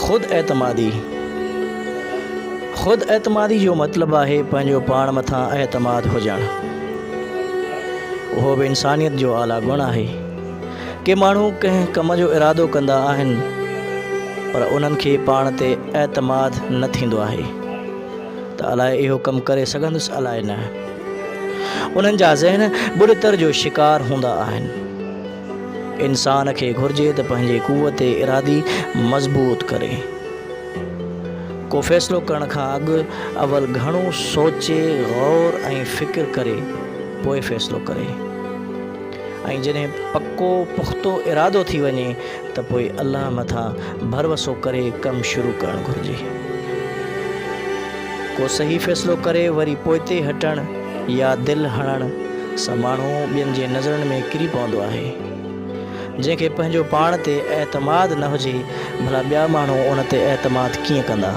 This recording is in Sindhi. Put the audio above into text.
خود اعتمادي، خود اعتمادي جو مطلب آهي پنهنجو پاڻ مٿان اعتماد هجڻ. اهو به انسانيت جو اعليٰ گڻ آهي. ڪي ماڻهو ڪنهن ڪم جو ارادو ڪندا آهن پر انهن کي پاڻ تي اعتماد نه ٿيندو آهي ته الائي اهو ڪم ڪري سگهندس الائي نه. انهن جا ذهن ٻڏتر جو شڪار هوندا آهن. انسان کي گهرجي ته پنهنجي قوت ارادي مضبوط ڪري. ڪو فيصلو ڪرڻ کان اڳ اول گهڻو سوچي، غور ۽ فڪر ڪري پوء فيصلو ڪري ۽ جڏهن پڪو پختو ارادو ٿي وڃي ته پوء الله مٿان ڀروسو ڪري ڪم شروع ڪرڻ گهرجي. ڪو صحيح فيصلو ڪري وري پوئتي هٽڻ يا دل هڻڻ سان ماڻهو ٻين جي نظرن ۾ ڪري پوندو آهي. جنهن کي پنهنجو پاڻ تي اعتماد نه هجي ڀلا ٻيا ماڻهو ان تي اعتماد ڪيئن ڪندا؟